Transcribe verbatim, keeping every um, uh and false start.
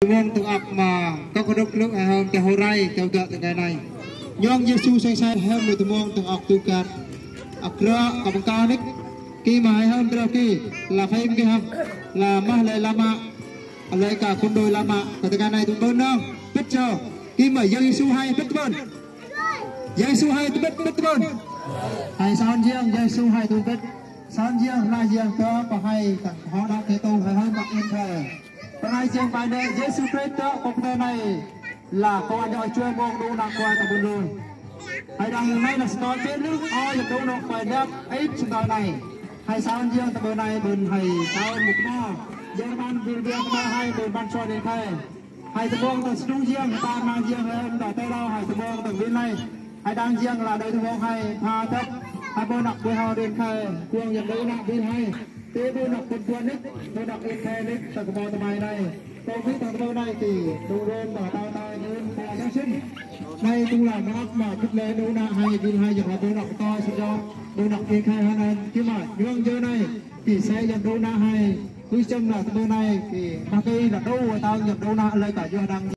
Tơmong tơ̆ng ŏk ma kơkuh dŏk lŭk hai hơm tơ hơrai tơ gah tơngai nai. Nhŏng Yêsu sai sai hơm tơmong tơ̆ng ŏk tu kat. Ăk ră kơ băng kơ nik. Ki ma hai hơm tơ ki. La phai mơ̆ng ki hơm. La mah lĕ lama. Lĕ kơ khun đôi lama. Kơ tơngai nai tơ̆ng bơ̆n nong. Pit cho. Ki ma Yêsu hai pit bơ̆n. Yêsu hai tơ̆ng pit, pit bơ̆n. Hai saun jiăng Yêsu hai tơ̆ng pit. Saun jiăng na jiăng tơ pơhai tang hŏ đak kơ tu hai hơm bak in thơ. Pơhai jiăng bai nê Yêsu Krist tơ kơ pơtơ nai. La kơ wa joi chuai mong đu na kơ wa tang bơ̆n lui. Hai dang nai na sơtoi pit lŭk ơ yap đu na kơ wa đak ip sơtoi nai. Hai saun jiăng tơ bơ̆n nai bơ̆n hai saun mŭk ma. Jiăng ban bil biang ma hai bơ̆n ban chuai đen khai. Hai tơmong tang sơnung jiăng, ta ma jiăng, hai ŭm ta tơ rao, hai tơmong tang bil nai. Hai dang jiăng la đơi tơmong hai, pha tăp. Hai bơ̆n nak bơ̆ hao đen khai, kuang yap đu na bil hai. Tơ bơ̆n nak bơ̆n kuan nik, bơ̆n nak in khai nik, tang kơ mâu tơmai nai. Tong bil tang tơmong nai ti, đu đôn ta tao tai đun, ta tao sĭn. Nai tŭng la mă ăk ma, kit lĕ đu na hai, bil hai, yap hai bơ̆n nak tơ sĭn jong, bơ̆n nak in khai hai nai, ki ma, nhŏng jơ nai, ti sai yap đu na hai, kơ chăm la tơmong nai, ki, ma kơ i la đu, tao yap đu na, lĕ kơ yua dang